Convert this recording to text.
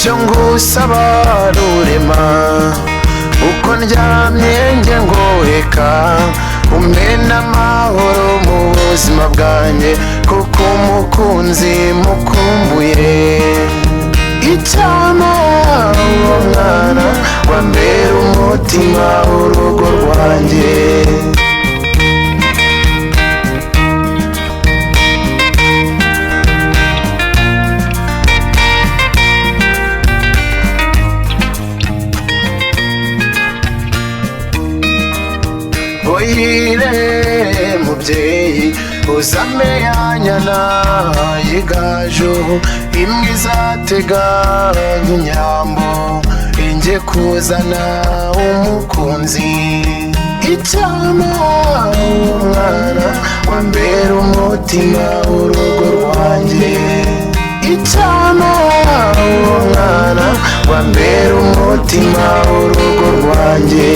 Icyo ngusaba rurema, uko ndyamye njye ngoreka, umena amahoro mu buzima bwanjye, kuko umukunzi mukumbuye. Icyama uwo mwana wambera umutima w'urugo rwanjye. Oyire mubyeyi, uzame yanyana y'igaju, imwe izatega nk'inyambo, inge kuzana umukunzi. Icyama umwana wambera umutima w'urugo rwanjye. Icyama umwana wambera umutima w'urugo rwanjye.